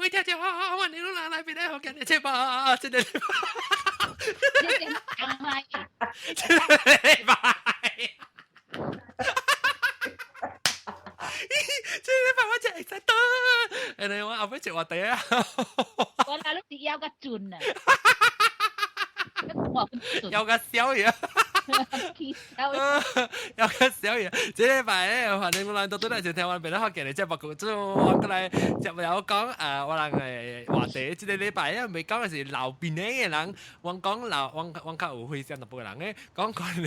位聽眾，歡迎攏來檳城福建的節目，這個禮拜，這個禮拜，這個禮拜我真會使得，誒，我後尾一話題啊，我來你是枵較準啊，枵較痟呀。有個小嘢，這禮拜咧，反正我哋都都來就聽完檳城福建的節目，就我過來節目有講啊，我人嘅話題，這個禮拜咧未講嘅是老檳城嘅人，我講老，我我較有會想淡薄嘅人咧，講關於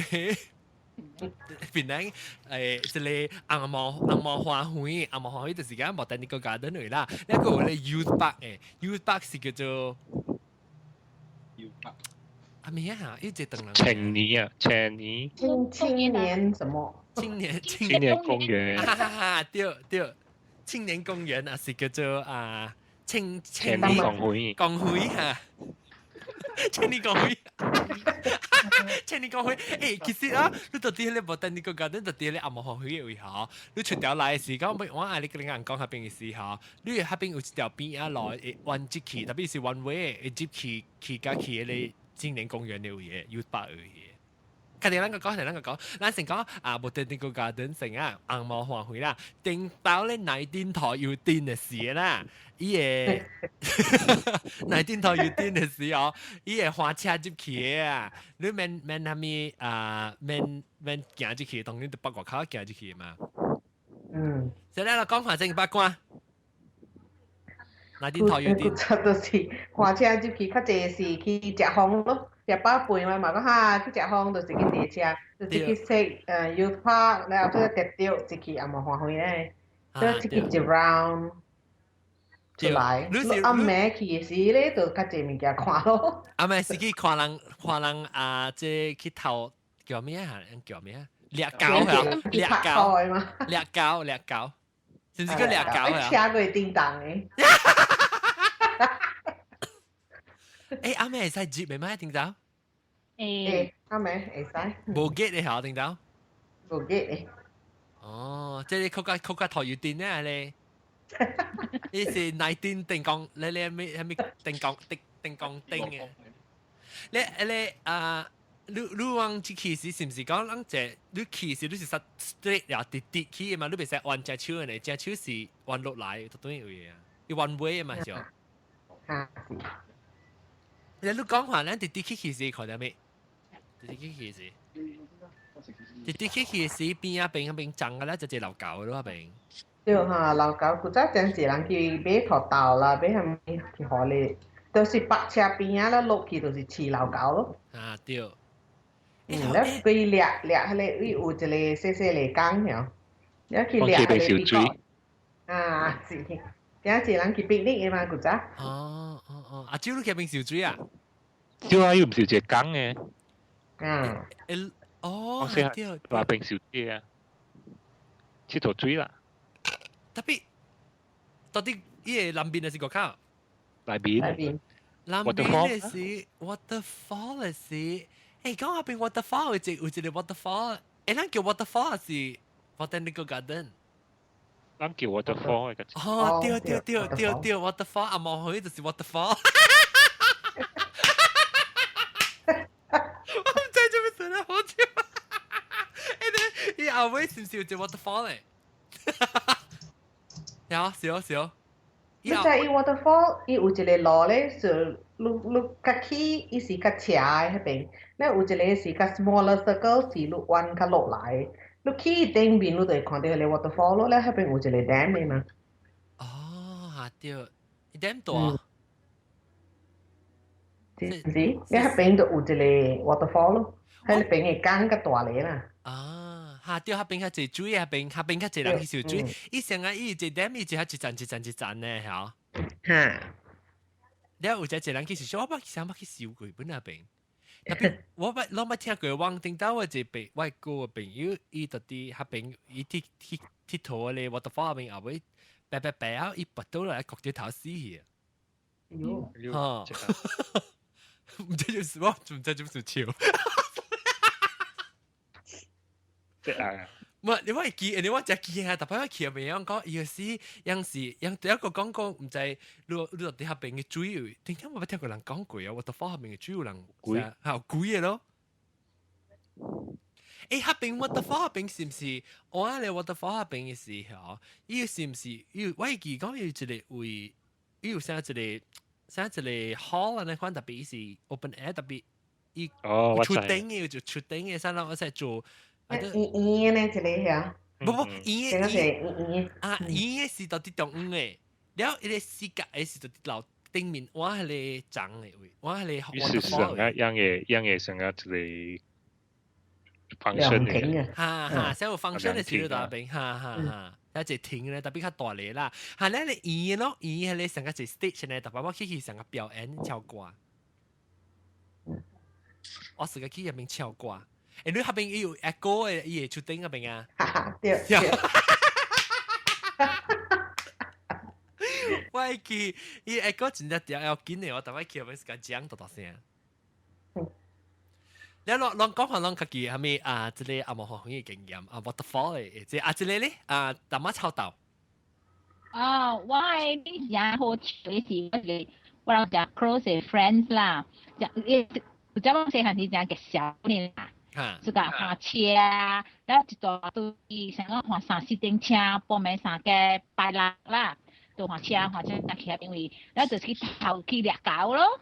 檳城這個紅毛花園，紅毛花園就是講 Botanical Garden 嚟啦，那個有咧 Youth Park 嘅，Youth Park 是叫做 Youth Park。啊咩啊？一直等人。青年啊，青年。青年什麼？青年青年公園。哈哈哈！對對，青年公園啊，是叫做啊青青年公園。公園哈。青年公園。青年公園，其實啊，你到底咧 Botanical Garden，到底咧紅毛花園嘅位吼，你出條來時講，我愛你跟人講彼邊嘅時候，你彼邊有一條邊仔路會彎入去，特別是 one way 會入去去甲去彼個青年公園的位，Youth Park 的位。家己咱個講，咱個講，咱先講啊，Botanical Garden 先啊，紅毛花園啦，頂到咧19頭有頂的時啦，伊會19頭有頂的時候，伊會花車入去的啊，你免免啥物啊，免免行入去，當然就北外口行入去嘛。所以咱來講下這個八卦。19頭有頂。出就是花車入去，較濟是去食風咯。食飽飯嘛，嘛講哈去食風，就是去坐車，就是去食Youth Park，然後再直著入去紅毛花園咧，再入去一 round 出來。暗暝去的時咧，就較濟物件看咯。暗暝是去看人看人啊，這去偷叫咩啊？叫咩啊？掠狗啊！掠狗掠狗掠狗，是毋是叫掠狗啊？車過叮當的。暗暝會使入的嗎？頂頭？會，暗暝會使。無 gate 的嚇，頂頭？無 gate 的。哦，這個較較較頭有電咧咧。呢是19定光，你你咩咩定光定定光燈嘅？你你啊，你你往這去時是毋是講咱這你去時你是實 straight 了直直去的嘛？你袂使彎隻手的呢？隻手是彎落來，就等於位啊，伊彎尾的嘛是。哈。你你講話，咱直直去去時看到未？直直去去時，直直去去時邊啊邊邊長個咧，就一老狗咯邊。對哈，老狗古早真濟人去買土豆啦，買啥物去予咧，都是泊車邊仔啦，落去就是飼老狗咯。啊對。嗯，咧規掠掠彼個位有一個細細個江爾，你去掠彼個美國。啊是，真濟人去 picnic 的嘛古早。哦哦哦，阿蕉你去邊游水啊？對啊，又毋是一個江的。哦，對。話邊游水啊，佚佗水啦。特別，到底伊個南邊還是外口？內邊。內邊。南邊的是 waterfall 的是，講彼邊 waterfall 有一個 waterfall，咱叫 waterfall 是 Botanical Garden。咱叫 waterfall 嘅。哦，對對對對對，waterfall，紅毛花園就是 waterfall。我毋知做咩事咧，好笑。伊後尾是毋是有一個 waterfall 咧？有，笑笑。你知伊 waterfall，伊有一個路咧，是你你較起，伊是較斜的彼邊，咧有一個是較 smaller circle，是你彎較落來。你去頂面，你就會看到彼個 waterfall 咯，咧彼邊有一個 dam 的嘛。哦，對，dam 大。是是，你彼邊就有一個 waterfall 咯，彼邊的江較大個啦。啊，哈對，彼邊較濟水，彼邊彼邊較濟人去游水。伊成日伊一 dam 伊一下一層一層一層的，嚇。哈。了有一濟人去游水，我捌想捌去游過本那邊。特別我捌攏捌聽過，往頂到我一個外國的朋友，伊就佇彼邊，伊佚佚佚佗咧，waterfall 彼邊後尾白白白啊，伊跋倒來焗住頭死去。喲。哈。毋知就是我，毋知做咩笑。即係。唔係你我會記，你我真記啊！特別我記未樣講，伊個是樣是樣第一個講講，毋知你你佇遐邊嘅水有，頂天我捌聽過人講過啊，waterfall 下邊嘅水有人鬼嚇鬼嘅咯。欸，遐邊 waterfall 遐邊是毋是？我啊咧 waterfall 遐邊嘅時候，伊是毋是？伊我會記講有一個位，伊有啥一個啥一個 hall 按呢款，特別伊是 open air，特別伊哦，我出知。頂嘅就出頂嘅，啥人我使做。圓圓的呢一個遐，不不，伊這個是伊圓圓啊，伊的是到佇中央的，了伊個四角的是到佇樓頂面，我彼个長的位，我彼個意思是上個樣嘅樣嘅上個一個 function 嘅，涼亭啊，哈哈，先有 function 的時涼亭啊候邊，哈哈哈，一個亭咧，特別較大個啦，哈，咱個圓咯，圓彼個上個一個 stage 咧，特別我去去上個表演唱歌，我是個去入面唱歌，欸，你彼邊伊有 echo 的，伊會出頂彼邊啊？哈哈，對對。我會記伊 echo 真正條要緊的，我逐擺去彼邊是共講大大聲。你攏攏講下攏家己啥物啊？這個阿毛花園的經驗啊，waterfall 的，這啊這個咧啊，淡仔臭豆。哦，我的你誠好笑的是，我一個我人誠 close 的 friends 啦，誠伊有陣我細漢時誠激少年啦。自家換車，了一大堆，像講換三四頂車，報名三個拜六啦，就換車換車去彼邊位，了就是去頭去掠狗咯。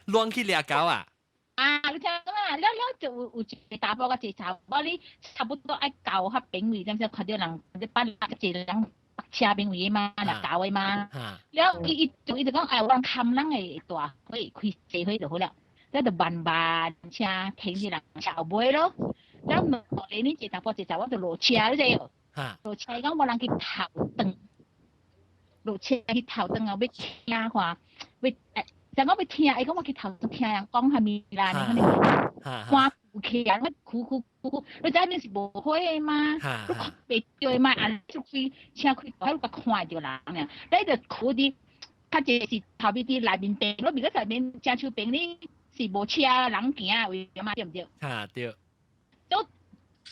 亂去掠狗啊？啊，你聽講啊，了了就有一個查埔佮一個查某，你差不多愛到彼邊位，點知看著人拜六一個人泊車邊位嘛，掠狗的嘛。了伊伊就伊就講，哎，有人看人的大火開細火就好了。了就慢慢車停佇人車後尾咯。了落來呢，一個查埔一個查某就落車，你知無？落車伊講無人去頭轉，落車去頭轉啊，欲聽看，欲欸，就講欲聽，伊講我去頭轉聽人講啥物啦，你可能看有起來，我哭哭哭哭，你知影是無火的嗎？你看袂著的嘛，啊，你開車開大，你閣看會著人爾，你就哭佇較濟是頭尾佇內面邊，你袂閣內面正手邊你是無車人行的位嘛，對毋對？哈對。都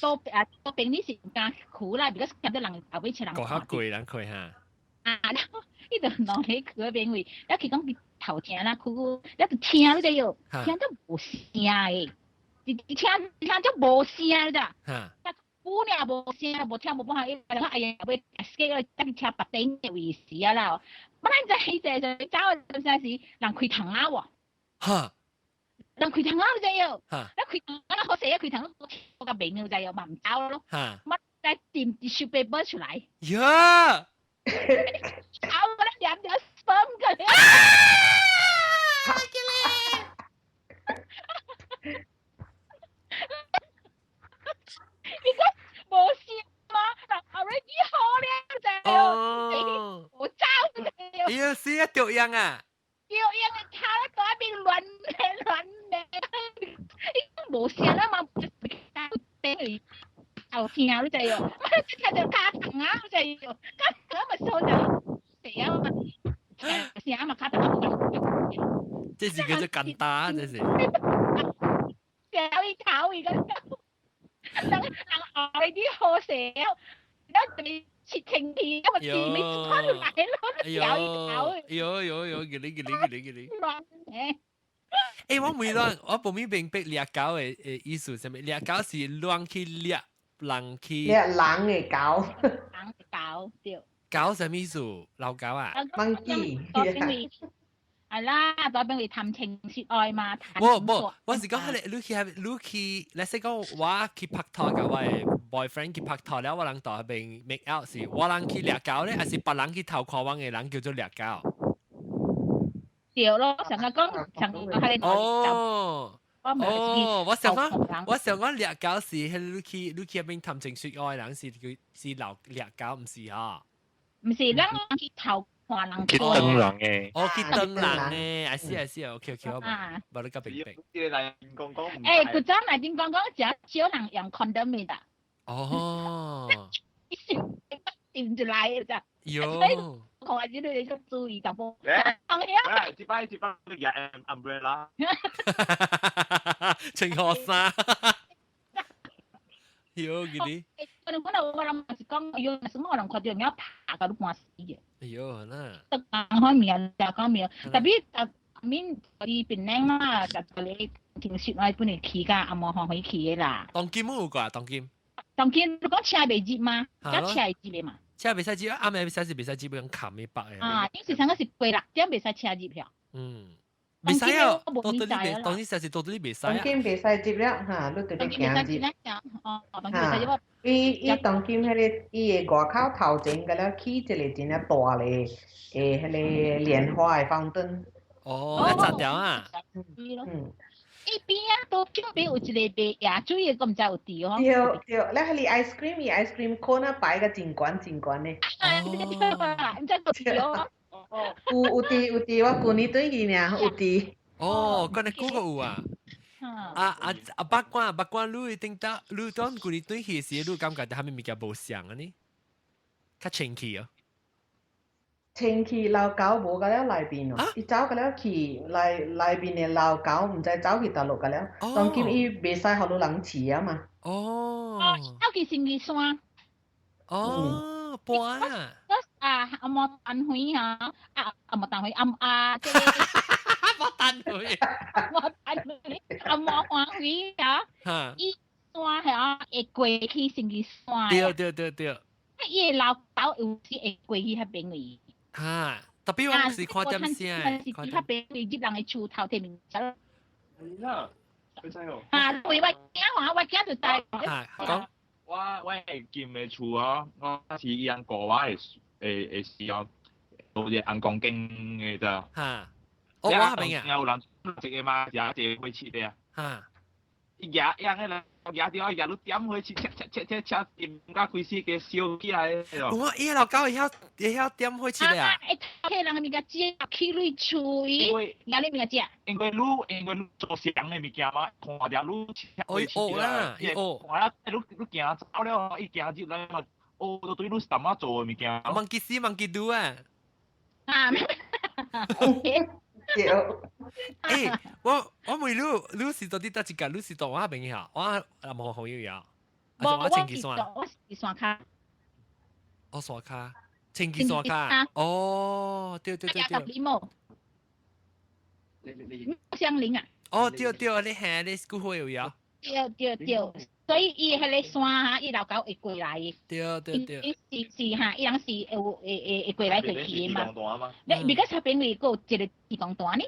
都啊，都邊你是毋敢哭啦，because 見到人後尾車人。過較貴人開哈。啊，然後伊就兩個去彼邊位，了去講去頭聽啦，哭，了就聽你知無？聽到無聲的，一聽聽就無聲，你知？哈。久爾無聲，無聽無半項，伊講哎呀，欲 escape 了，等車別頂的位時啊啦。本來在彼個就走的陣時，人開窗仔喎。哈。人開窗仔你知無？咱開窗仔好勢啊，開窗我較明你知無？嘛毋走咯。乜再掂一收 paper 出來。呀！走我咧兩條 sperm 個咧。啊！你講無聲嘛？人 already 好了，知無？我走你知無？伊個死啊，著樣啊！著樣的頭咧在邊亂咧亂咧，伊無聲啦嘛，頂去後聽你知無？聽著尻動啊，你知無？尻動嘛收著聲嘛，聲嘛尻動。這是叫做簡單，這是。掉伊頭伊個，人人 already 好勢了，了就切停氣，因為字未出來咯，掉伊頭。有有有，給你給你給你給你。亂嘅。欸，我問你，我無明白掠狗的意思啥物？掠狗是亂去掠人去。掠人的狗。人的狗對。狗啥物意思？老狗啊？ monkey。係啦，代表為談情說愛嘛。無無，我是講，你去你去，你說講我去拍拖佮我的 boyfriend 去拍拖了，我人到彼邊 make out 是，我人去掠狗咧，還是別人去偷看阮的人叫做掠狗？對咯，上個講上個係哦。哦，我想講，我想講掠狗是彼你去彼邊談情說愛人是叫是留掠狗，毋是哈？毋是，咱去偷看人去轉人的，哦，去轉人的，啊是啊是啊，OK OK，我無你較明白。欸，古早內面講講，誠少人用 condom 的。哦。掂就來咋？喲。看這個就注意淡薄。欸，這擺這擺你舉 umbrella。穿雨衫。喲，記得。我諗是講，哎喲，若是我人看著人拍甲你半死嘅。哎喲，那。得講開面，就講面，特別特面啲檳榔啦，就你聽說我本嚟去甲阿毛歡喜去的啦。當今有個當今。當今你講車袂入嗎？架車會入的嘛？車袂使入，暗暝袂使入，袂使入，用冚一百的。啊，因為上個是過6點袂使車入票。嗯。袂使啊，到底你袂，當時實是到底你袂使啊。當今袂使入了，嚇，你直直行入。哦，當今袂使入。伊伊當今彼个伊的外口頭前個了起一個真正大个，彼个蓮花的 fountain。哦，一條啊。嗯。伊邊啊，都邊有一個賣椰水的，我毋知有佇哦。對對，咧彼个 ice cream 伊 ice cream cone 啊擺個真懸真懸的。啊，對對，毋知有佇哦。有有佇有佇，我舊年轉去爾有佇。哦，嗰個嗰個有啊。啊啊啊！北關北關，你頂到你當舊年轉去時，你感覺著啥物物件無相啊呢？較清氣哦。清氣老狗無甲了內邊哦，伊走甲了去內內邊的老狗，毋知走去佗落甲了。當今伊袂使予汝人飼啊嘛。哦。哦，走去升旗山。哦，搬啊。啊，阿毛單飛啊，啊阿毛單飛，阿啊這個。毛單飛。毛單飛，阿毛歡喜啊。伊山係啊，會過去升旗山。對對對對。伊的老狗有時會過去彼邊位。哈，特別我是看點聲，是彼邊位入人的厝頭提物件。係啦，佢真哦。啊，對，我驚話，我驚就知。啊，講。我我會金的厝哦，我是伊人過我會會會時哦，有一個紅光景的咋。哈，哦，我邊啊。有人一個嘛，也一個火車的啊。哈。伊舉樣個人，舉著舉你點火車，車車車車點甲開始給燒起來咯。我伊老狗會曉會曉點火車的啊？會偷人的物件食，去你厝伊，拿你物件食。因為你做上的物件嘛，看著你哦哦啦，哦，看了你你行走了，伊行入來嘛，哦，都對你是淡仔做的物件。忘記死忘記拄啊！啊！對。欸，我我問你，你是到底佗一間？你是佗我邊去啊？我也無朋友呀。無，我清吉山。我是山跤。哦，山跤，清吉山跤。哦，對對對對。相鄰啊。哦，對對，你係你古會有呀？對對對，所以伊彼个山哈，伊老狗會過來。對對對。伊是是哈，伊人是會會會會過來過去的嘛。你別個下邊位閣有一個地公單呢？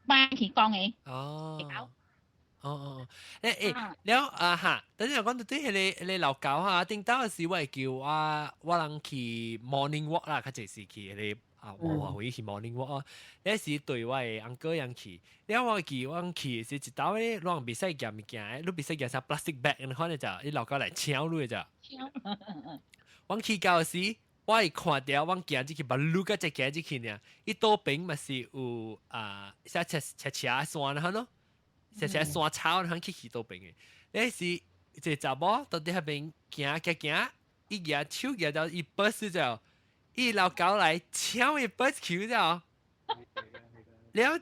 班去講的。哦。哦哦，誒誒，了啊哈，等陣講到對彼个彼个老狗哈，頂當時我會叫我我人去 morning walk 啦，較濟是去彼個啊，我回去 morning walk 啊，那時對我的翁哥樣去，了我記我去是一兜咧，攏袂使夾物件，你袂使夾啥 plastic bag，你看咧就，伊老狗來搶你就。我去到時，我會看著我行入去，把路甲只行入去爾，伊倒邊嘛是有啊，啥斜斜斜山啦，咯。斜斜山草，通去去倒邊的。那時一個查某到佇彼邊行行行，伊舉手舉到伊 purse 就，伊老狗來搶伊 purse 去就。了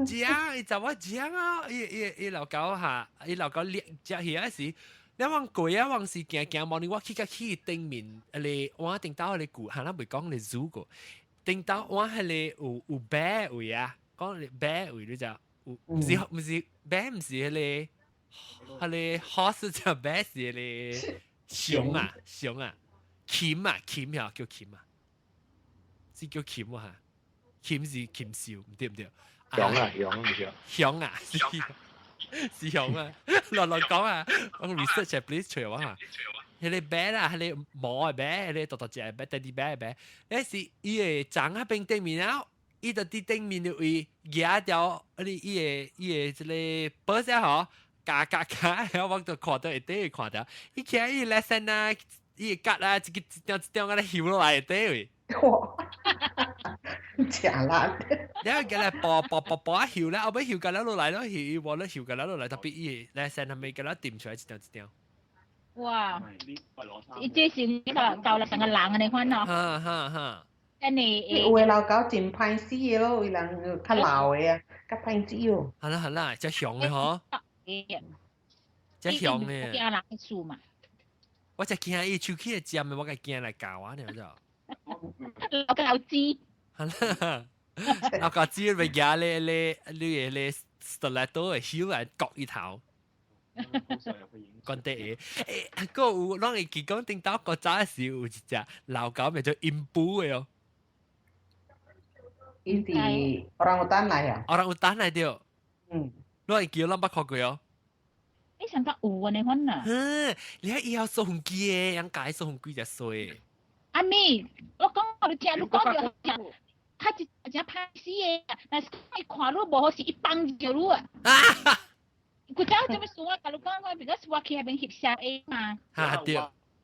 食，伊查某食啊！伊伊伊老狗哈，伊老狗掠食起仔時，了往過啊，往是行行無呢，我去甲去頂面，彼个我頂頭彼個舊，哈，咱袂講咧煮過，頂頭我彼个有有白位啊，講咧白位你知？有，毋是毋是白，毋是彼个，彼个 horse 就白是彼个熊啊熊啊，禽啊禽呀叫禽啊，是叫禽啊，禽是禽獸，毋對毋對？熊啊熊毋是熊啊是是熊啊，亂亂講啊，我 research please 揣我哈。彼个白啦，彼个毛的白，彼个大大隻的白，大啲白的白，那是伊會長喺邊頂面啊，伊就佇頂面就位舉掉，你伊個伊個這个 purse 吼，加加加，然後我就看到下底會看到，伊徛伊 lesson 啊，伊個角啊，一個一張一張按呢翕落來下底位。哇！食力。然後佢來拔拔拔拔翕咧，後尾翕個了落來咯，翕無咧翕個了落來，特別伊個 lesson 係咪個了掂出來一張一張。哇！伊這是你個教了成個人按呢款咯。哈哈哈。真係有的老狗真歹死的咯，有人較老的啊，較歹死哦。好啦好啦，隻熊的嗬。隻熊的。驚人數嘛。我就驚伊手起會尖的，我會驚來咬我，你知道？老狗子。係啦，老狗子咪夾咧咧你咧 stiletto 的heel 來割伊頭。講得嘅，欸，個有，攏會記講頂到個早時有一隻老狗名做印布的哦。伊是 orang utan 來啊。 Orang utan 來著。嗯。你會記攏捌看過哦。你想講有啊？你款啊？嗯，你睇以後送機的，人解送幾隻衰。阿咪，我講你聽，你講就聽，他一只歹死的，但是伊看你無好勢，伊放著你啊。啊！佢早做咩事我甲你講，我比較我去彼邊翕相的嘛。哈對。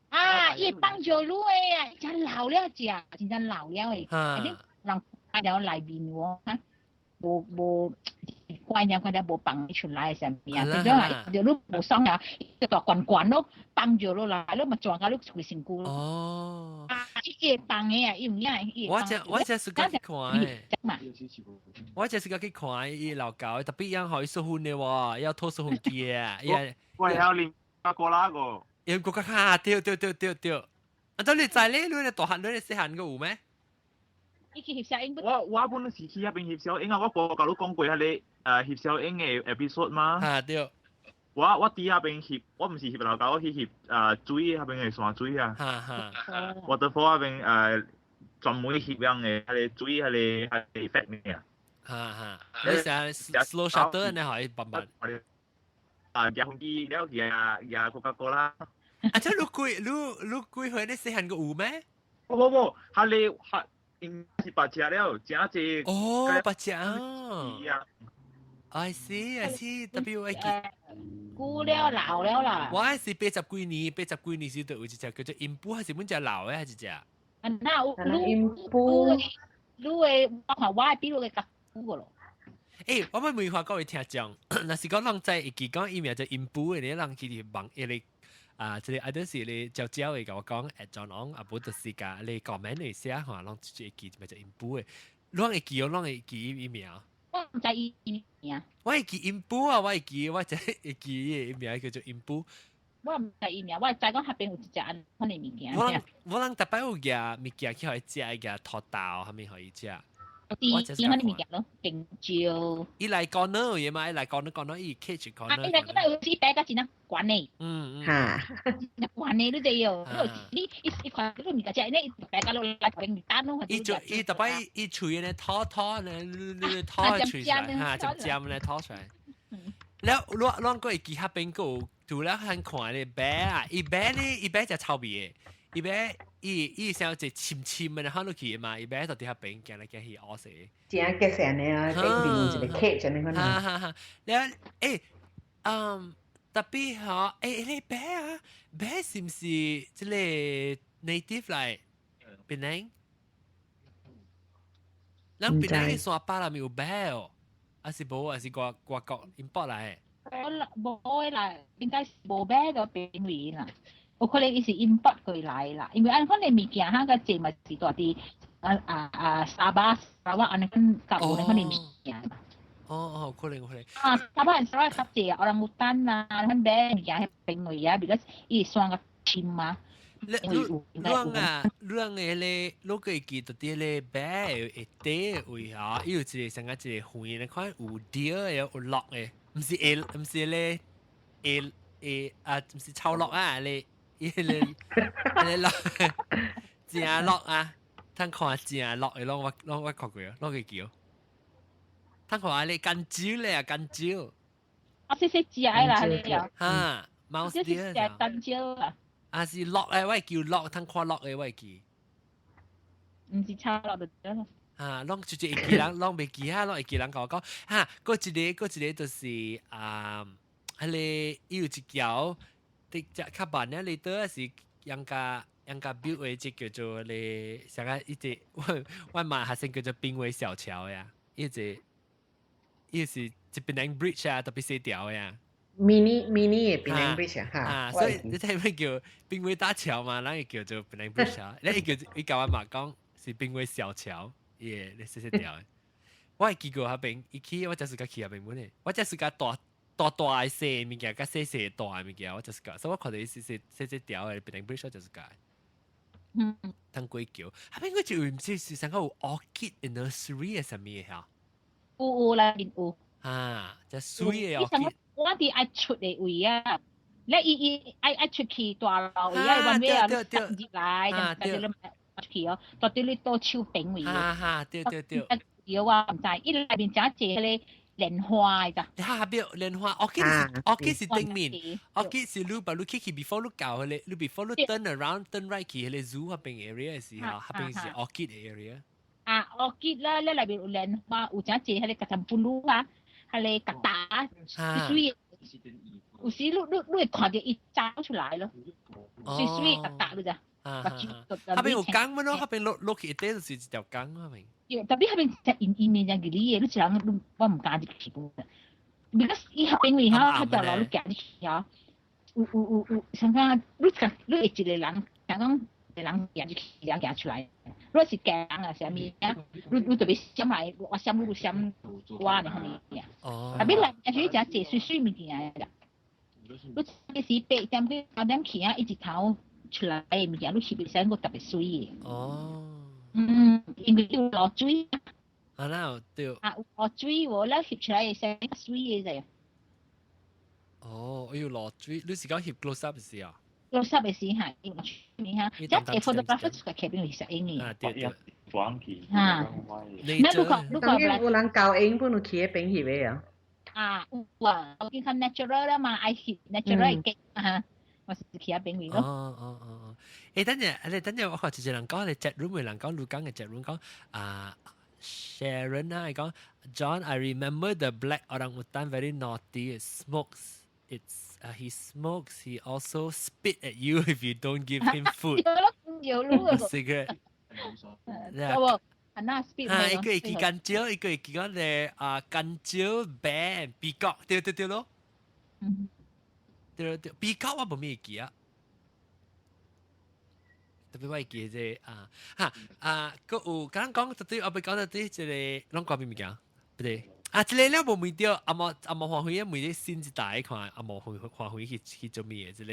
啊，伊會幫助你的啊，真老了食，真正老了的。啊。人看了內面喎，哈，無無怪人看了無放出來啥物啊？變咗啊，就你無爽啊，就大懸懸咯，放住落來，你嘛撞到你規身軀。哦。啊，伊會放的啊，伊有影，伊我這我這是較去看的。我這是較去看伊老狗，特別樣予伊說婚的喎，要拖說婚機啊，伊。喂，有連過啦個。有國家卡，對對對對對。啊，到你知咧，你咧大漢，你咧細漢個有咩？伊去翕相影。我本是去彼邊翕相影啊！我無共你講過彼个翕相影的 episode 嗎？啊對。我佇彼邊翕，我毋是翕老狗，我去翕水彼邊的山水啊。哈哈。 Waterfall 彼邊專門翕樣的，彼個水，彼個 effect 爾。哈哈。你成 slow shutter 呢？可以慢慢。啊，舉飛機了，舉舉 Coca-Cola。啊，這你幾你你幾歲？你細漢個有咩？無無無，彼個彼應是白隻了，真濟。哦，白隻啊。I see, I see，特別我記。久了老了啦。我是八十幾年，八十幾年時就有一隻叫做印布，還是阮隻老的，還是隻？啊，那有印布，你的我看我的比你的較久個咯。欸，我欲問下各位聽眾，若是講人知會記講伊名叫印布的，你人去佇網一個啊，這個啊，就是你招招會共我講，會裝講啊，無就是共你 comment 會寫看，攏就會記名叫印布的，攏會記，攏會記伊名。我毋知伊名。我會記印布啊，我會記，我真會記伊名叫做印布。我毋知伊名，我知講彼邊有一隻按款的物件。我人逐擺有舉物件去予伊食，舉土豆，啥物予伊食。我就是款的物件咯，定椒。伊來講呢有嘢嘛？伊來講呢講呢，伊 catch 講呢。啊，伊來講呢有時白甲真正懸的。哈。真懸的，你知哦？你伊伊看你物件食，你白甲落來邊單咯。伊就伊逐擺伊喙呢，吐吐呢，你吐喙出來，哈，尖尖呢吐出來。了，我咱閣會記彼邊閣有，除了通看咧白啊，伊白咧，伊白食臭味的，伊白伊伊像一個深深的看落去嘛，伊白就佇彼邊行來行去烏勢。真結實呢啊，頂邊有一個 cage 按呢款。哈哈哈！了，欸，嗯，特別吼，欸，你白啊，白是毋是這個 native 來檳城？咱檳城的山巴內面有白哦，還是無？還是外外國 import 來的？我無的啦，應該是無買到邊位啦。有可能伊是 import 過來啦，因為按款的物件哈，較濟嘛是蹛佇啊啊啊沙巴、沙瓦按呢款較有按款的物件嘛。哦哦，可能可能。啊，沙巴沙瓦較濟啊，orang utan 啊，按款買物件彼邊位啊，because 伊山較深嘛。你你你啊，你個咧，你會記得佇咧白會底位吼，伊有一個像個一個園，你看有 deer 的，有鹿的，毋是會，毋是咧會會啊，毋是臭鹿啊，咧伊個咧鹿，正鹿啊，通看正鹿的，攏我攏我看過，攏會記。通看咧甘蕉咧啊，甘蕉。啊，細細隻的啦，係啊。哈，mouse deer。隻甘蕉啊。啊是鹿的，我會叫鹿，通看鹿的我會記。毋是臭鹿就對咯。啊，攏就是會記人，攏袂記啊，攏會記人共我講，哈，閣一個，閣一個就是啊，彼個伊有一橋，佇遮較慢咧，你倒是人家人家 build 的這叫做咧，啥個一隻，我我嘛學生叫做瀕危小橋呀，伊隻伊是一 Penang Bridge 啊，特別細條呀。 Mini mini 的 Penang Bridge 啊，啊，所以你聽咩叫瀕危大橋嘛？咱會叫做 Penang Bridge 啊。你伊叫伊共我嘛講是瀕危小橋，耶，你細細條的。我會記過彼邊，伊去我就是較去彼邊本的，我就是較大大大嘅細物件，佮細細大嘅物件，我就是講，所以我看到伊細細細細條嘅 Penang Bridge 就是講。通過橋，下邊嗰就唔知是上個有 orchid nursery 嘅啥物嘅嚇？有有啦，面有。啊，隻水嘅 orchid。我佇愛出的位啊，你伊伊愛愛出去大路位啊，彎尾啊，你入來，就就你出去哦，到底你倒手邊位。哈哈，對對對。有我毋知，伊內面真濟彼個蓮花的咋。下邊蓮花，orchid 是 orchid 是頂面，orchid 是你把你去去 before 你到彼個，你 before 你 turn around turn right 去彼個 zoo 彼邊 area 的時候，彼邊是 orchid area。啊，orchid 啦，你內面有蓮花，有真濟彼個曱甴布魯啊，彼個曱甴，水。有時你你你會看著伊走出來咯，水水曱甴你咋？啊，彼邊有江麼咯？彼邊落落去一底就是一條江彼邊。特別彼邊只陰陰面只吉利的，你一人你我毋敢入去本。because 伊彼邊位吼，彼條路你行入去吼，有有有有，像講你講你會一個人，像講一個人行入去，人行出來。如果是家人啊，啥物啊，你你特別閃來，我閃你，閃我呢，啥物啊？哦。特別來，也是誠濟水水物件的啦。你這時8點幾9點去啊，伊一頭出來的物件，你翕會使閣特別媠的。哦。嗯，因為有落水。啊，那有對。啊，有落水無，咱翕出來會使較媠的者。哦，哎呦，落水，你是講翕 close up 是啊？close up 的時嚇，有落水嚇，這個 photographer 出來客邊會攝影的。啊，對對。嚇。那如果如果當然有人教影本有去彼邊翕的啊。啊，有啊，我見較 natural 啦嘛，愛翕 natural 的景啊，我是去彼邊位咯。哦哦哦哦，欸，等陣，你等陣，我看一個人講，你 chat room 嘅人講，你講嘅 chat room 講啊，Sharon 啊，伊講 John，I remember the black orangutan very naughty, smokes. It's he smokes. He also spit at you if you don't give him food. 有路 Cigarette. 有啊，那 spit 啊，一個會記乾蕉，一個會記講咧啊，乾蕉餅 peacock，對對對咯。對對，peacock 我無咩會記啊。特別我會記這個啊，哈啊，閣有剛剛講到對，後尾講到對，這個攏掛邊物件，不對。啊，這個了無問著，紅毛紅毛歡喜問你新一代看，紅毛歡歡喜去去做咩？這個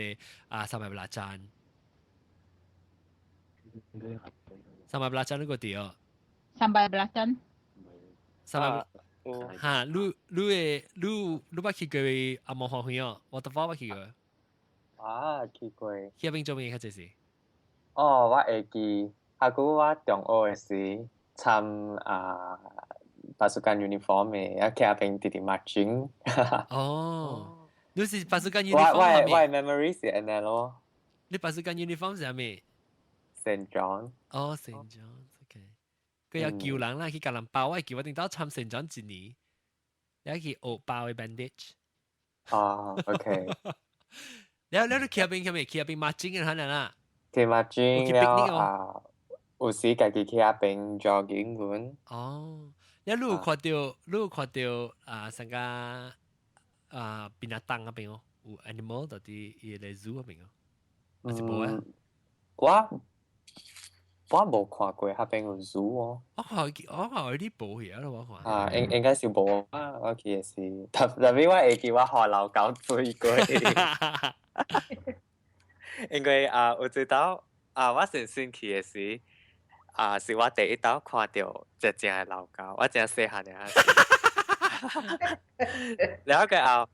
啊，Sambal belacan。Sambal belacan 你個對哦。 Sambal belacan。 Sambal 哈，你你會你你捌去過紅毛歡喜哦？我都捌去過。啊，去過。去彼邊做咩較濟是？哦，我會記，啊，古我中學的時參啊。pasukan uniform 的，啊，去彼邊直直 marching。哦，你是 pasukan uniform 我我我 memory 是按呢咯。你 pasukan uniform 是啥物？Saint John。哦，Saint John，OK。佢有叫人啦，去共人包，我會記我頂到參 Saint John 一年，你去學包的 bandage。啊，OK。了了，你去彼邊去未？去彼邊 marching 嘅可能啦。去 marching 了啊，有時家己去彼邊 jogging 阮。哦。你你有看著，你有看著啊，啥個啊，binatang 彼邊哦，有 animal 到底伊個 zoo 彼邊哦，還是無啊？我我無看過彼邊有 zoo 哦。我看我看有啲無去啊，我看。啊，應應該是無啊，我記得是，特特別我會記我予老狗追過。因為啊，有一道啊，我先先去的時。啊！是我第一道看著隻正的老狗，我真細漢爾。了過後，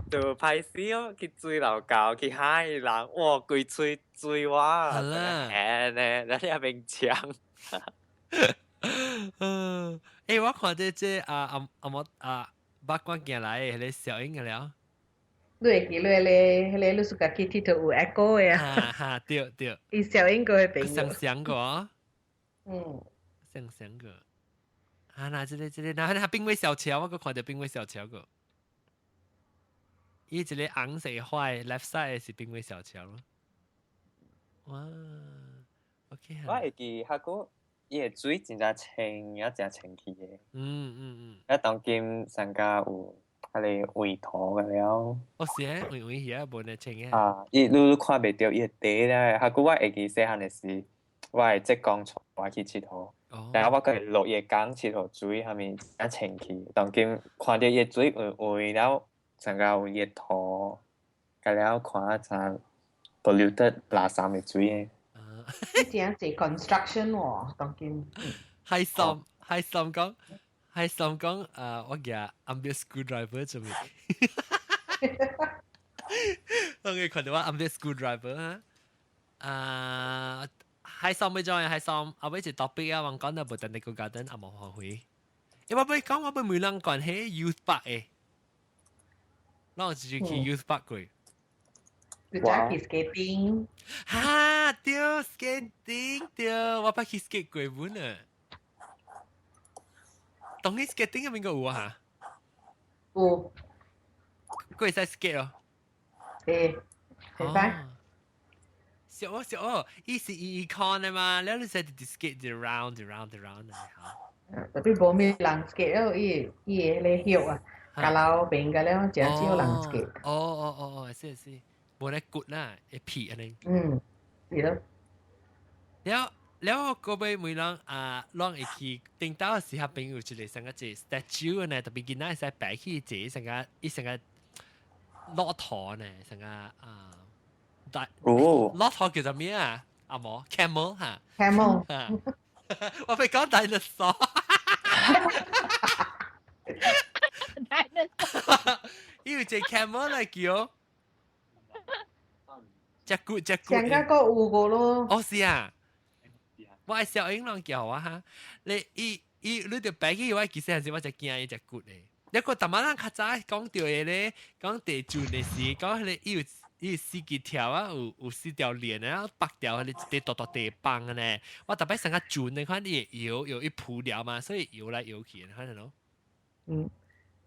就歹勢哦，去追老狗，去嚇伊人，哇！規喙追我，係啦，呢，咱遐邊搶。嗯，欸，我看這這啊啊啊無啊，捌關行來的彼個小英了。你會記你咧，彼個你自家去𨑨迌有 echo 的啊？哈哈，對對。伊小英個朋友。想想過。想想過。啊，那這個這個，那那邊位小橋，我閣看著邊位小橋個。伊一個紅色畫 left side 是邊位小橋咯。哇，OK。我會記，彼個伊的水真正清，也真清氣的。啊，當今上加有彼個畫圖個了。哦，是啊，畫畫遐無呢清嘅。啊，伊你你看袂著伊的底咧，彼個我會記細漢的時，我的職工帶我去𨑨迌，然後我閣落伊個工𨑨迌水，啥物誠清氣，當今看著伊个水黃黃了，成個有伊個塗，甲了看啊怎 polluted 垃圾的水。你真濟 construction 喎，當今。開心開心講，開心講，我舉暗啲 screwdriver 做咩？我嘅看到我暗啲 screwdriver 啊，啊，開心咪做，開心，後尾一 topic 啊，我講到 botanical garden 阿無花卉。因為我講我每人講係 youth park 嘅，那我就去 youth park 過。你早去 skating？哈，對，skating 對，我捌去 skate 過本啊。當你 skating 邊個有啊？有。佢會使 skate 哦。會，會使。小哦小哦，伊是 econ 的嘛，了你使直 skate 一 round 一 round 一 round 的嚇。特別無咩人 skate 咯，伊伊個咧曉啊，甲老邊個了，真少人 skate。哦哦哦哦，是是，無咧骨啦，會皮按呢。嗯，是咯。了了，個尾每人啊，攏會去頂到時候，朋友一個成個一個 statue 呢，特別囡仔會使擺起一個成個伊成個駱駝呢，成個啊，大駱駝叫做咩啊？阿毛 camel 嚇。 camel。我被講 dinosaur。dinosaur。因為這 camel 來叫。隻骨隻骨。上個有個咯。哦是啊。我係小英攏叫我哈，你伊伊你著擺起我其實係我就驚伊隻骨咧。一個逐擺咱較早講著的咧，講地震的時，講彼個伊有伊有四幾條啊，有有四條鏈啊，八條彼個一塊大大地棒呢。我逐擺成個船的款，伊會搖搖一浮了嘛，所以搖來搖去，看見咯。嗯，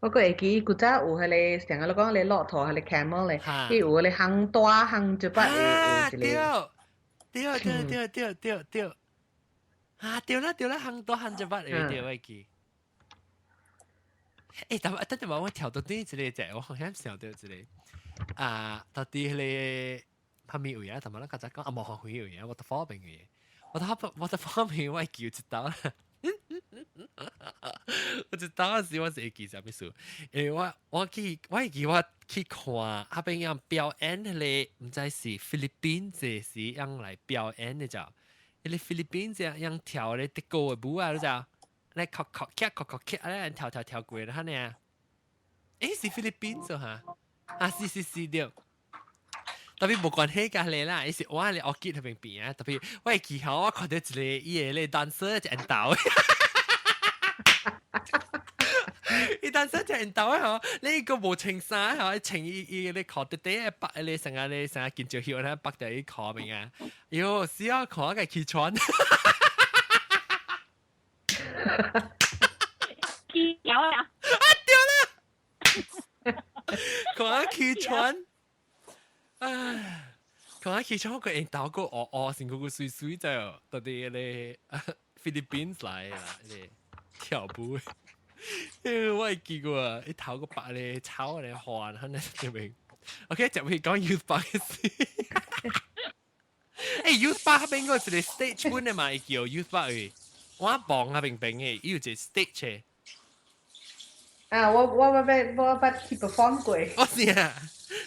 我閣會記古早有彼個像你講彼個駱駝，彼個 camel 咧，伊有彼個烘大烘一擺的有一個。對對對對對對對。啊對啦對啦，烘大烘一擺的對，我會記。欸，但等陣我跳到底一個者，我好像想到一個啊，到底彼個啥物位啊？同埋咱較早講啊，無花園位啊，waterfall 邊位，waterfall 邊我會記一道啦。我一道時我是會記啥物事？因為我我去我會記我去看彼邊樣表演彼個，毋知是菲律賓這是樣來表演的就，彼個菲律賓這樣跳咧德國的舞啊，你知？咧確確咔確確咔咧跳跳跳過啦，哈呢？欸，是菲律賓做哈？啊，是是是對。特別無關係佮你啦，伊是我咧學記彼邊邊啊。特別我會記吼，我看到一個伊個咧 dancer 一緣投。伊 dancer 一緣投吼，你個無穿衫吼，穿伊伊個咧褲底底綁咧成個咧成個金蕉葉咧綁佇伊褲邊啊。喲，死啊，看個起床。起橋啊！啊對啦，看起床。唉，看起床個緣投個烏烏，身軀個媠媠就到底咧菲律賓來啦，咧跳舞。我會記過，伊頭個白咧草咧花，可能這邊。OK，就會講 youth park 嘅事。欸，youth park 彼邊個一個 stage 本的嘛，伊叫 youth park 的。我望啊平平的，伊有一個 stage 的。啊，我我捌我捌去 perform 過。我是啊，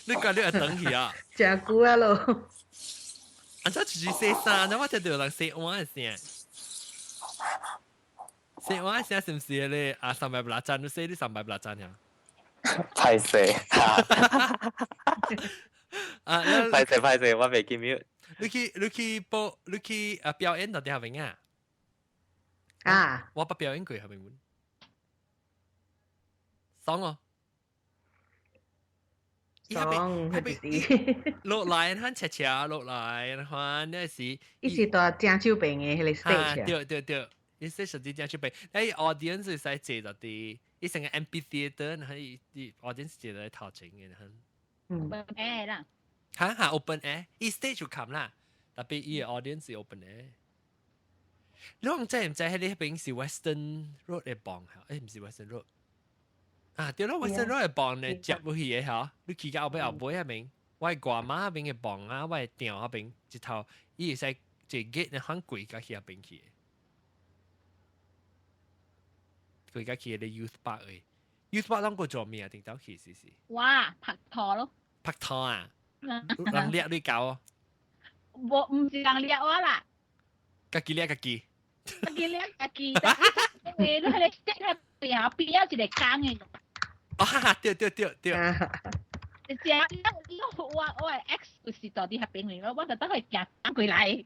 你講你會轉去啊？誠久啊咯。啊，這就是洗衫，我聽到人洗碗的聲。洗碗的聲是毋是咧？啊，三百八盞，你洗你三百八盞呀？歹勢。啊，歹勢歹勢，我袂記 mute。你去你去報你去啊表演到底下邊啊？啊！我捌表演過下邊。爽哦！爽，彼落來很斜斜落來，看那是。伊是佇正手邊的彼個 stage。對對對，伊是實際正手邊，但 audience 是使坐佇佇，伊成個 amphitheater，然後伊伊 audience 坐佇頭前的，嗯。 open air 啦。哈哈，open air，伊 stage 有冚啦，特別伊個 audience 是 open air。你講知毋知？彼個彼邊是 Western Road 的磅嚇？欸，毋是 Western Road。啊，對咯，Western Road 的磅咧接落去的嚇，你去到後尾後尾彼邊，我的外媽彼邊的磅啊，我的店彼邊，一頭伊會使一個 gate 你肯過甲去遐邊去。過甲去個 youth park 誒，youth park 攏過做咩啊？頂頭去試試。哇，拍拖咯。拍拖啊？人掠你搞哦？無，毋是人掠我啦。家己掠家己。家己掠家己，因為你彼個 stick 邊邊有一個工的。哦哈哈，對對對對。正，我的 ex 就是住佇彼邊哩，我就等佢行過來。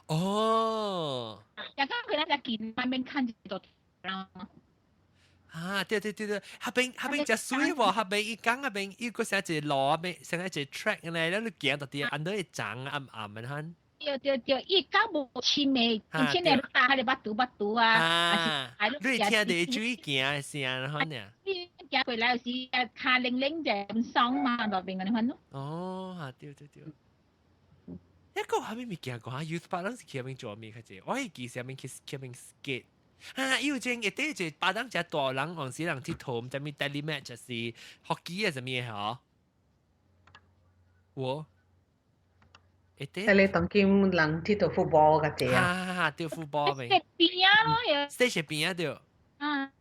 哦。行過來才見慢慢看一個人。啊，對對對對，彼邊誠媠無，彼邊伊講彼邊伊閣寫一個路，彼邊寫一個 track 咧，了你行到佇按倒會長暗暗的款。對對對，伊較無深的，以前的打彼個巴肚巴肚啊，啊，你聽著注意行的聲款爾。你行過來有時跤冷冷就咁爽嘛，內邊嗰啲款咯。哦，啊對對對。一個啥物物件講啊？Youth Park 攏是去彼邊做咩較濟？我會記啥物去彼邊 skate。啊，伊有前會底一個巴當誠大人，往時人𨑨迌，毋知物 daily match 還是 hockey 啊啥物的吼？我會底。迄個當今人𨑨迌 football 較濟啊。啊，對 football 咩？邊仔咯， stage 邊仔對。啊。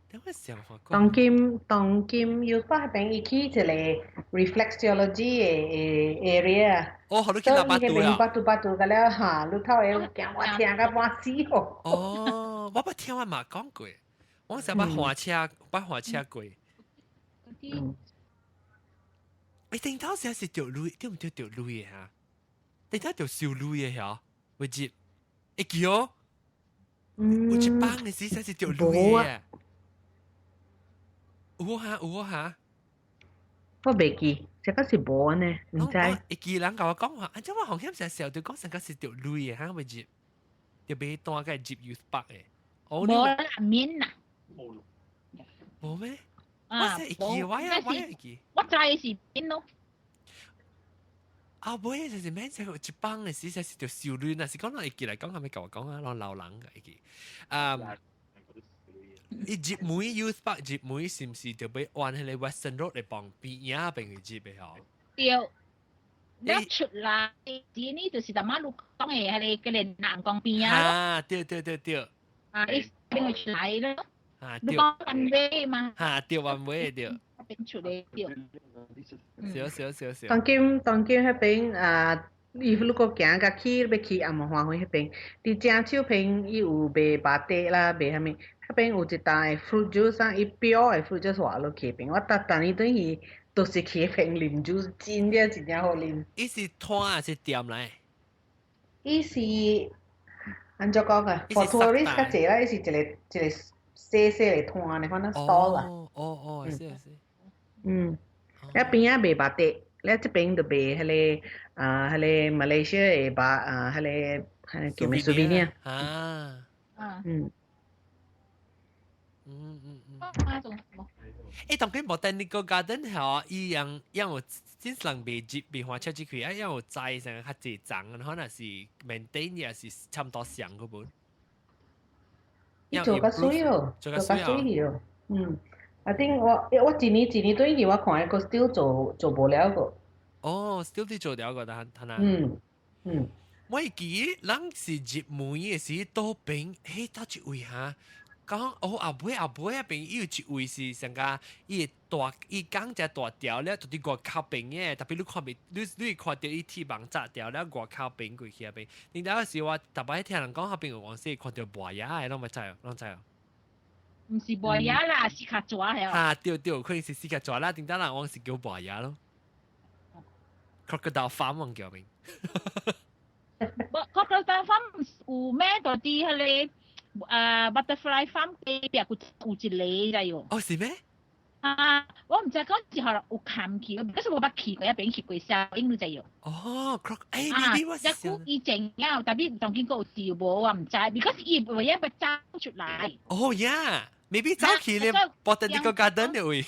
點解想法講？當今 Youth Park 彼邊伊起一個 reflexology 的 area。哦，予你去抐腹肚啊？腹肚腹肚個了哈，你頭會驚我聽甲半死哦。哦，我捌聽我媽講過，我成捌滑車，捌滑車過。嗯。欸，頂頭時是著鐳，對毋對？著鐳的哈？頂頭著收鐳的遐，會接會記哦。嗯。有一班的時才是著鐳的。有哈有哈。我袂記，這個是無呢，毋知。會記人共我講話，啊，這我紅險成笑，就講成個是著鐳的哈，會接，就買單個入 Youth Park 的。無啦，免啦。無咩？我會記，我也我也會記。我知是免咯。啊，尾就是免這個一幫的時，才是著收鐳，若是講人會記來講，係咪共我講啊？攏老人會記。啊。伊入門 Youth Park 入門是毋是就欲往彼個 Western Road 的旁邊仔邊去入的吼？對，了出來時呢，就是淡仔路講的彼個叫做南江邊仔咯。啊，對對對對。啊，伊邊會出來咯。啊，對。你講 one way 嘛？啊，對 one way 對。邊出來對。少少少少。當今彼邊啊，伊如果行較去欲去紅毛花園彼邊，佇正手邊伊有賣巴茶啦，賣啥物？彼邊有一檔的 fruit juice 啊，伊標的 fruit juice 活落去邊，我逐逐年轉去都是去彼邊啉 juice，真正真正好啉。伊是攤還是店來？伊是按怎講啊？For tourist 較濟啦，伊是一個一個細細的攤呢，反正 stall 啦。哦哦，是是。嗯，遐邊仔賣巴茶，了這邊就賣彼個啊，彼個馬來西亞的巴啊，彼個彼個叫咩 souvenir 啊。啊。嗯。嗯嗯嗯。啊，仲欸，當今 Botanical Garden 吼，伊樣樣有真人袂入袂換車入去，啊，樣有栽成較濟層，可能是 maintain 也是差不多上個本。伊做較媠哦，做較媠哦。嗯，I think 我一年一年對去我看伊個 still 做無了個。哦，still 佇做了個，但但啊。嗯嗯。我會記人是入門的時，倒邊，彼佗一位哈？講哦，後尾後尾彼邊伊有一位是上個伊大伊講只大條了，就佇外口邊的，特別你看袂，你會看著伊鐵網紮條了外口邊過去彼邊。你那時我逐擺聽人講，彼邊有往時看著貘仔的，攏毋知哦，攏知哦。毋是貘仔啦，四跤蛇係哦。哈，對對，可能是四跤蛇啦，頂當人往是叫貘仔咯。Crocodile Farm 往叫名。無 Crocodile Farm 有咩？到佇彼個。啊，butterfly farm 隔壁有有一個咋喲？哦，是咩？啊，我毋知講是予有崁去，可是我捌去過，彼邊去過小英你知喲。哦，croc，欸，maybe 我是。這久以前了，但當今閣有掉無，我毋知，because 伊袂曉欲走出來。哦呀，maybe 走去咧，botanical garden 的位。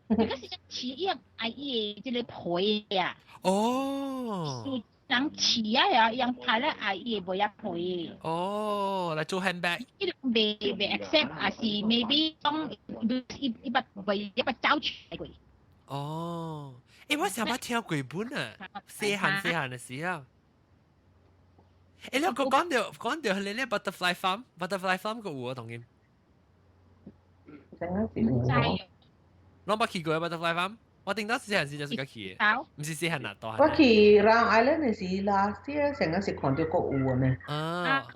because 飼伊愛伊的這個皮啊。哦。人飼啊，呀，人派咧愛伊會袂曉皮。哦，來做 handbag。伊袂 accept，還是 maybe 講伊伊捌袂伊捌走出來過。哦，欸，我成捌聽過本啊，細漢細漢的時候。欸，你個講到你咧 butterfly farm，butterfly farm 個有啊，同佢。真係是有。攏捌去過 butterfly farm？我頂到細漢時就是個去的，毋是細漢啦，大漢。我去 Round Island 的時，last year 成個是看到個有呢。啊。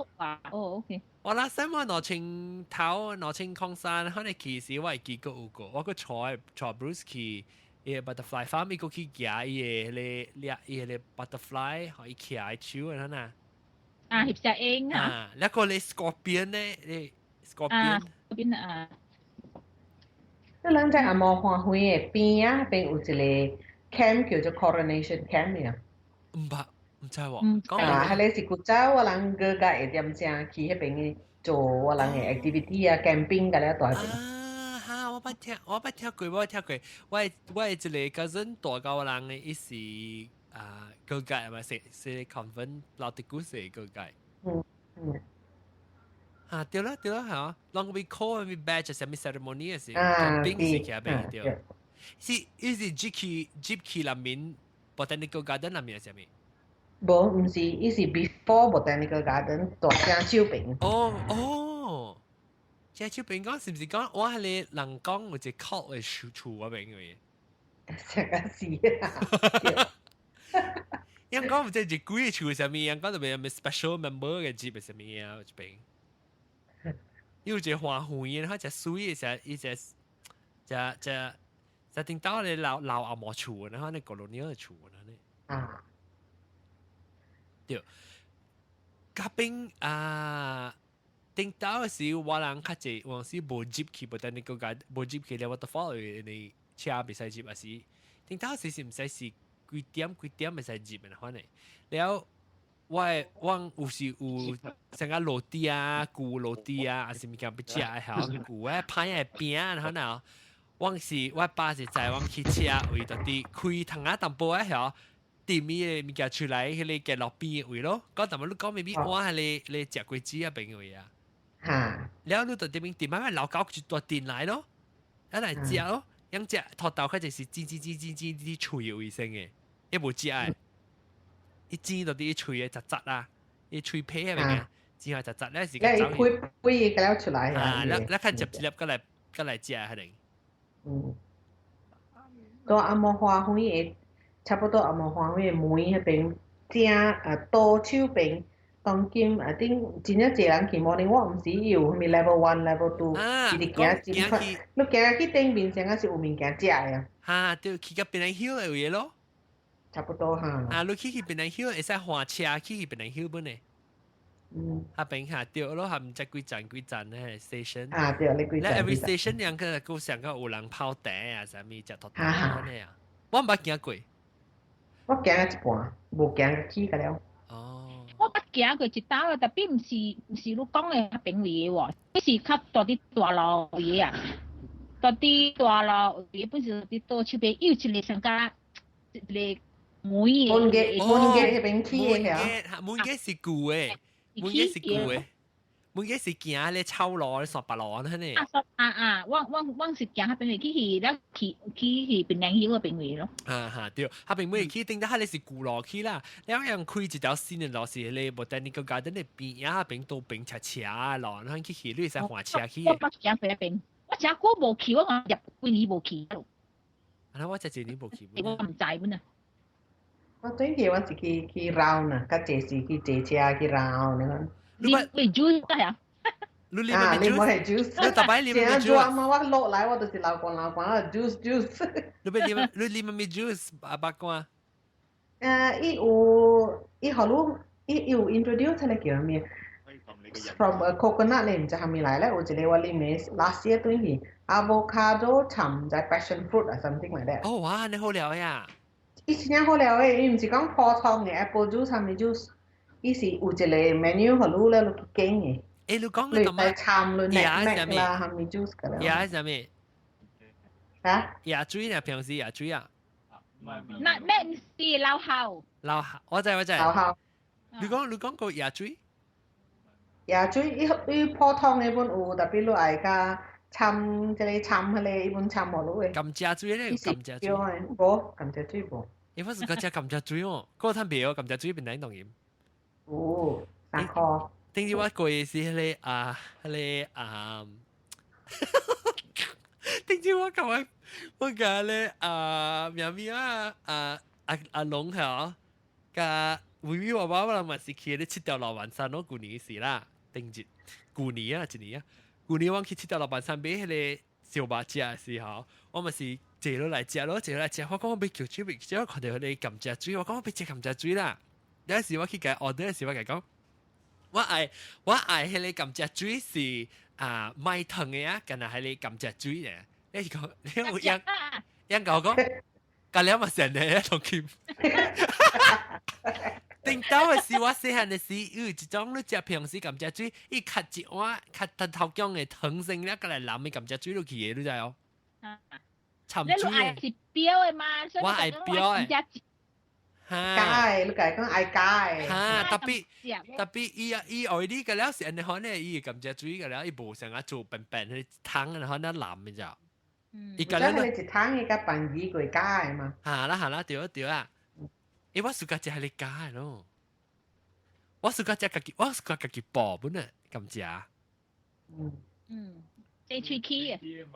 哦，OK。我 last time 我2000頭2003，可能去時我會記過有個，我閣帶 Bruce 去伊個 butterfly farm，伊閣去行伊個彼個伊個 butterfly，予伊徛喺樹啊，呐。啊，翕相影啊。啊，那個咧 scorpion 咧，咧 scorpion。啊，scorpion 啊。你人在紅毛花園的邊啊，邊有一個 camp 叫做 Coronation Camp 啊。毋捌，毋知喎。啊，彼个是古早我人個個會點正去彼邊做我人的 activity 啊，camping 個了大邊。啊哈！我捌聽，我捌聽過，我聽過。我的一個 cousin 大甲我人的，伊是啊高界嘛，是是 convent 老迪古是高界。啊，對啦對啦嚇，攏會 call 咪 badge 啥物 ceremony 的時，camping 是去彼邊對。是伊是入去入去內面 botanical garden 內面係啥物？無，毋是，伊是 before botanical garden 大正手邊。哦哦，正手邊講是毋是講我係你人講有一個 cult 的厝厝嗰邊嘅？成個是啊。因講唔知是幾個厝啥物，因講特別有咩 special member 嘅入嘅啥物啊？這邊。有一個花園，佢隻水嘅時，伊隻隻隻隻頂到咧老老阿毛厝，然後那 colonial 的厝，呢。啊。對，嗰邊啊，頂到時我人較濟，有時無入去，botanical garden 無入去咧，waterfall 你車袂使入，還是頂到時是毋使是幾點幾點會使入的款的。了，我有時有成個落地啊，舊落地啊，還是物件欲食的吼，舊的歹的餅，然後呢，我是我爸是載我去車位，到佇開窗仔淡薄仔吼。店面的物件出來，彼個街路邊的位咯。講淡薄你講咪咪我係你你食果子啊邊位啊。嚇！了你就這邊店仔老狗就大電來咯，一來食咯，樣食土豆較就是煎煎煎煎煎啲脆的衛生的，伊無食的，伊煎到啲脆的雜雜啊，伊脆皮啊物件，煎下雜雜咧是個走。你開開個了出來啊！你你看接一粒過來過來食可能。嗯。到紅毛花園的。差不多紅毛花園的門彼邊正啊左手邊，當今啊頂真正濟人去，無論我毋是有啥物 level one、level two，一直行真快，你行去頂面先仔是有物件食的啊。哈，對，去到 Penang Hill 的位咯。差不多哈。啊，你去去 Penang Hill 會使換車去去 Penang Hill 本呢？嗯。彼邊下對咯，還毋知幾站幾站咧 station。啊對，你幾站？ every station 兩個個上個有人泡茶啊，啥物食土豆安呢啊？我毋捌行過。我行一半，無行去個了。哦。我捌行過一道，特別毋是你講的彼邊位的喎，是較大佇大路位啊，大佇大路位本是佇倒手邊有一個上加一個門的。門嘅門嘅彼邊起的嚇。門嘅是舊的，門嘅是舊的。門嘅是行咧草路咧山白路安尼。啊啊啊！我是行彼邊位去去，了去去去檳榔丘彼邊位咯。啊哈對，彼邊尾去頂到彼個是舊路去啦，了樣開一條新的路是彼個 Botanical Garden 的邊仔彼邊都邊斜斜的路，咱去去你會使換車去。我捌行過彼邊，我誠久無去，我講入幾年無去咯。啊，我才一年無去。我毋知本啊。我最近我是去去繞呢，較濟是去坐車去繞呢個。你你 juice 啊？你啉啊，你冇係 juice。你逐擺啉咩 juice？嘛，我落來我就是流汗流汗啊，juice juice。你欲啉你啉咩 juice？阿伯講。伊有伊予你伊有 introduce 出來叫咩？From a coconut 你毋知啥物來咧？有一個我啉的 last year 對去 avocado 摻在 passion fruit 啊，something like that。哦哇，你好料呀！伊真正好料的，伊毋是講普通的 apple juice 啥物 juice。伊是有一個 menu 予你咧，你去揀的。欸，你講你愛摻你 nutmeg 啦，啥物 juice 個啦。椰啥物？嚇？椰水啊，平時椰水啊。 nutmeg 是老後。老後，我知我知。老後。你講個椰水？椰水，伊伊普通的本有，特別你愛加摻這個摻彼個伊本摻無落的。甘蔗水咧，甘蔗水。無甘蔗水無。欸，我是講食甘蔗水哦，嗰個攤別哦，甘蔗水變哪當飲？有3箍。頂次我過的是彼個啊，彼個啊，頂次我甲我我共咧啊，喵喵啊啊阿阿龍係佮維維娃娃我人嘛是去咧七條老板山咯，舊年時啦，頂日舊年啊，一年啊，舊年我去七條老板山買彼個燒肉食的時候，我嘛是坐落來食咯，坐落來食，我講我欲叫水，欲食，我看著彼個甘蔗水，我講我欲食甘蔗水啦。有時我去共 order 時，我共講，我愛彼個甘蔗水是啊麥糖的啊，敢若彼個甘蔗水咧。你是講你有樣樣共我講，共了嘛成日同佢。頂到的時，我細漢的時，有一種你食平時甘蔗水，伊較一碗較頭頭薑的糖生了，閣來淋的甘蔗水落去的，你知無？摻水。你愛是標的嘛？我愛標的。加的，你共講愛加的。哈，特別特別伊啊伊愛你個了是按呢款咧，伊甘蔗水個了，伊無像啊做平平彼湯按呢款啊淋的咋。伊個了。一湯伊佮拌魚過加的嘛。哈啦哈啦，對啊對啊。欸，我暑假食彼個加的咯。我暑假食家己，我暑假家己爆本啊，甘蔗。嗯，這喙齒的。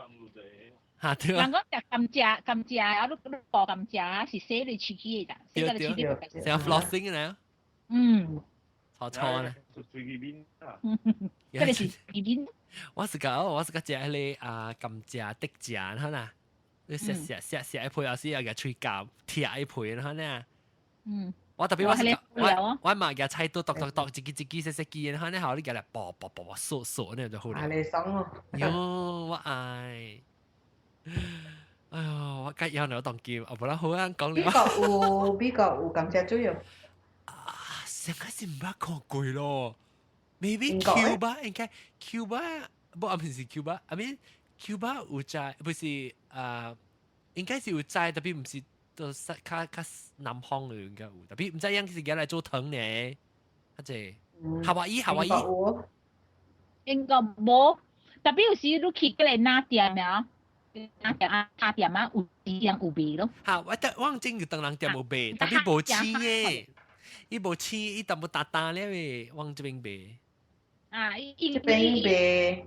哈對啊。人講食甘蔗，甘蔗啊，你你爆甘蔗是洗你喙齒的，洗個喙齒。像 flossing 呢？嗯。錯錯呢。這個是喙面。我是講，我是講食彼個啊甘蔗滴蔗，哈啦，你食食食食一配，有時又共喙鉸拆一配，哈呢。我特別我是我我嘛共菜刀剁剁剁，一支一支細細支，然後呢後你共來剝剝剝剝嗦嗦呢就好啦。你爽哦。喲，我愛。哎喲，我梗有兩當劍，啊無啦好啊講美國有美國有甘蔗水哦。啊，上個是毋捌看過咯。Maybe Cuba 應該 Cuba，無啊，毋是 Cuba，I mean Cuba 有摘，不是啊，應該是有摘，特別毋是都較較南方的應該有，特別毋知樣是來做糖呢，啊這夏威夷夏威夷，應該無，特別有時你去嗰個哪店啊？哪店啊？咖店啊？有時人有賣咯。哈，我得我真有當人店有賣，特別無青的，伊無青，伊淡薄沓沓了的，往這邊賣。啊，伊這邊賣，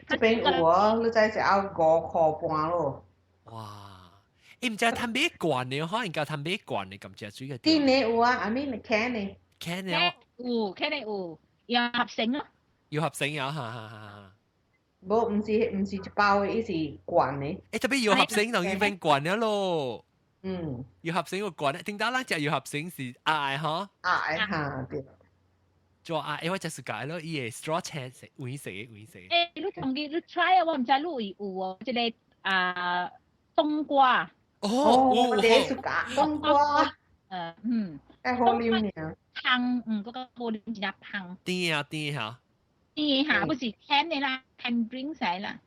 這邊有哦，你知是愛5箍半咯。哇！伊毋知通買罐的，可能夠通買罐的甘蔗水個。店的有啊，阿咪你 can 的。 can 的。有，can 的有，有合成咯。有合成有，哈哈哈。無，毋是一包的，伊是罐的。欸，特別有合成就已經罐了咯。嗯。有合成個罐，聽到咱食有合成是愛吼。愛哈對。做啊，欸，我就是解咯，伊個 straw 青色、黃色的、黃色。欸，你同佢你 try 啊，我毋知你有有哦，這個啊冬瓜。哦，我第一次食冬瓜。愛好啉爾。香，嗯，嗰個好啉，真正香。甜啊甜嚇。甜嚇，不是甜的啦，甜 drink 使啦。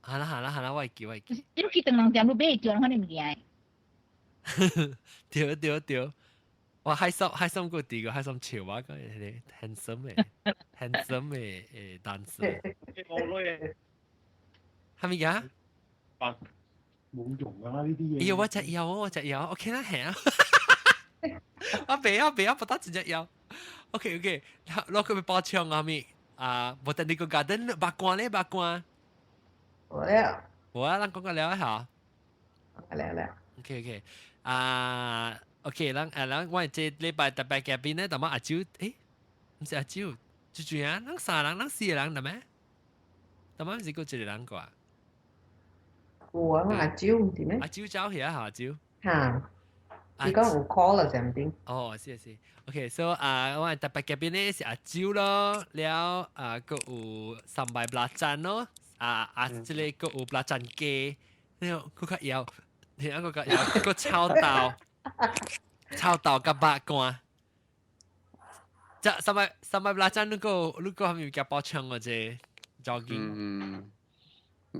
好啦好啦好啦，我會記我會記。你去唐人店你買就可能物件。對對對，我海參海參個第個海參笑我講迄個 handsome 的 handsome 的誒單詞。係咪㗎？冇用㗎啦呢啲嘢。哎我隻有我隻有，OK 啦係啊。我袂曉袂曉，不得真隻有。OK OK，攞佢咪包槍啊咪啊，我等你個 garden 八卦咧八卦。無了。無啊，咱講個了下。了了。 OK OK，啊 OK，咱啊咱我這禮拜特別嘉賓咧，淡薄阿蕉，誒，毋是阿蕉，豬豬啊，咱三人，咱四個人，係咩？淡薄毋是閣一個人過。有啊，阿蕉毋是咩？阿蕉走去啊，阿蕉。嚇。伊講有 call 啦，上邊。哦，是是，OK，so 啊，我特別嘉賓咧是阿蕉咯，了啊，閣有三百belacan 咯，啊啊，這個閣有belacan 雞，了閣較枵，聽閣較枵，閣臭豆，臭豆佮肉乾。這三百三百belacan 你閣你閣係咪加補充或者 jogging？嗯，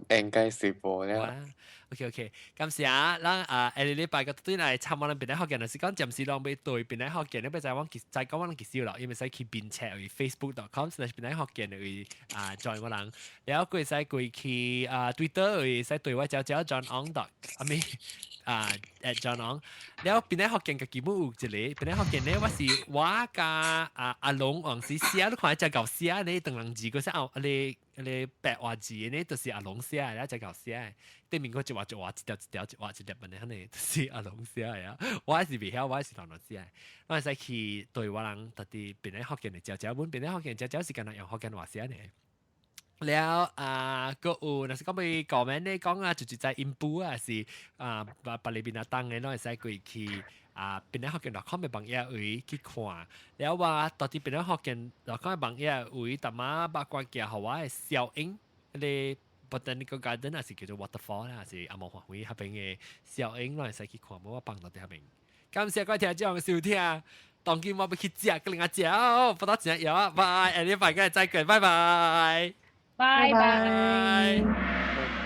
應該是無了。OK OK，感謝啊，咱啊下禮拜個對來參我咱邊咧福建，就是講暫時攏欲對邊咧福建，你欲知我再講我人其實啦，因為使去邊冊為 facebook.com/檳城福建位啊 join 我人，了後會使過去啊 Twitter 位使對我招招 John Ong dot 啊咪啊 @JohnOng，了檳城福建家己本有一個檳城福建咧，我是我佮啊阿龍黃時寫，你看只舊寫咧，唐人字，嗰時後你你白話字呢，就是阿龍寫的，只舊寫的，對面嗰一畫一畫一條一條一畫一粒問題，可能就是阿龍寫的啊。我是袂曉，我是亂亂寫的。我會使去對我人特別檳城福建的招招，阮檳城福建招招是干焦用福建話寫呢。了啊，閣有若是講欲講咩咧講啊，就是在印度啊，是啊，別別裡邊啊當的，攏會使過去啊，檳城福建 .com 的網頁位去看。了我到佇檳城福建 .com 的網頁位，淡仔八卦鏡予我的小影，彼個 Botanical Garden 還是叫做 waterfall 啦，還是紅毛花園彼邊的小影，攏會使去看，無我放到佇彼邊。感謝各位聽眾收聽。當今我欲去食，閣另外食哦，不到真枵啊！拜，下禮拜再見，拜拜。拜拜。